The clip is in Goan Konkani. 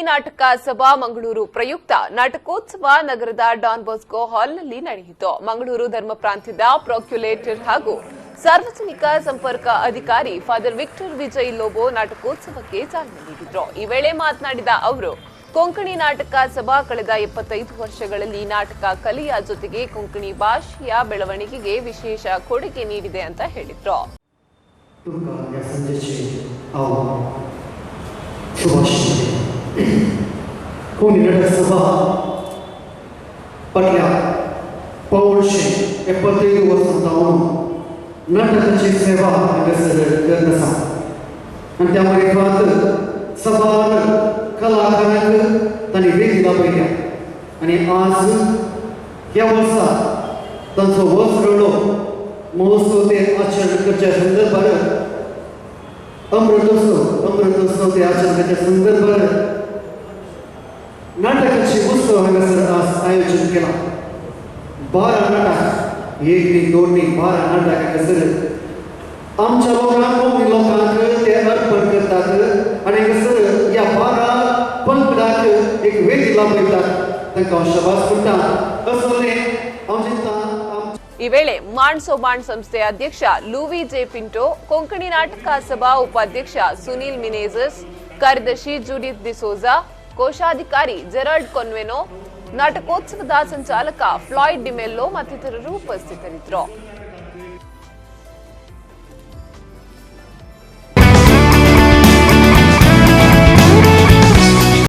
ನಾಟಕ ಸಭಾ ಮಂಗಳೂರು ಪ್ರಯುಕ್ತ ನಾಟಕೋತ್ಸವ ನಗರದ ಡಾನ್ ಬಾಸ್ಕೋ ಹಾಲ್ನಲ್ಲಿ ನಡೆಯಿತು. ಮಂಗಳೂರು ಧರ್ಮ ಪ್ರಾಂತ್ಯದ ಪ್ರೊಕ್ಯುಲೇಟರ್ ಹಾಗೂ ಸಾರ್ವಜನಿಕ ಸಂಪರ್ಕ ಅಧಿಕಾರಿ ಫಾದರ್ ವಿಕ್ಟರ್ ವಿಜಯ್ ಲೋಬೋ ನಾಟಕೋತ್ಸವಕ್ಕೆ ಚಾಲನೆ ನೀಡಿದರು. ಈ ವೇಳೆ ಮಾತನಾಡಿದ ಅವರು, ಕೊಂಕಣಿ ನಾಟಕ ಸಭಾ ಕಳೆದ 75 ವರ್ಷಗಳಲ್ಲಿ ನಾಟಕ ಕಲೆಯ ಜೊತೆಗೆ ಕೊಂಕಣಿ ಭಾಷೆಯ ಬೆಳವಣಿಗೆಗೆ ವಿಶೇಷ ಕೊಡುಗೆ ನೀಡಿದೆ ಅಂತ ಹೇಳಿದರು. कोंकणी नाटक सभा फाटल्या 75 वर्सां जावन नाटकाची सेवा हांगासर करत आसा आनी त्या मार्फत सभार कलाकारांक तांणी वेदी लाभयल्या आनी आज ह्या वर्सा तांचो वर्सगडो महोत्सव ते आचरण करच्या संदर्भार अमृतोत्सव ते आचरण करच्या संदर्भार नाटकाची उत्सव हांगासर आज आयोजन केला. 12 नाटक, एक न्ही दोन न्ही, 12 नाटक हांगासर आमच्या लोकांक, कोंकणी लोकांक ते अर्पण करतात आनी हांगासर ह्या 12 पंगडाक एक वेदी लाभयतात. तांकां हांव शबास म्हणटा. असलें हांव चिंता. ಈ ವೇಳೆ ಮಾಣ್ ಸೋಬಾಣ್ ಸಂಸ್ಥೆಯ ಅಧ್ಯಕ್ಷ ಲೂವಿ ಜೆ ಪಿಂಟೋ, ಕೊಂಕಣಿ ನಾಟಕ ಸಭಾ ಉಪಾಧ್ಯಕ್ಷ ಸುನೀಲ್ ಮಿನೇಜಸ್, ಕಾರ್ಯದರ್ಶಿ ಜೂಡಿತ್ ಡಿಸೋಜಾ, ಕೋಶಾಧಿಕಾರಿ ಜೆರಾಲ್ಡ್ ಕೊನ್ವೆನೋ, ನಾಟಕೋತ್ಸವದ ಸಂಚಾಲಕ ಫ್ಲಾಯ್ಡ್ ಡಿಮೆಲ್ಲೋ ಮತ್ತಿತರರು ಉಪಸ್ಥಿತರಿದ್ದರು.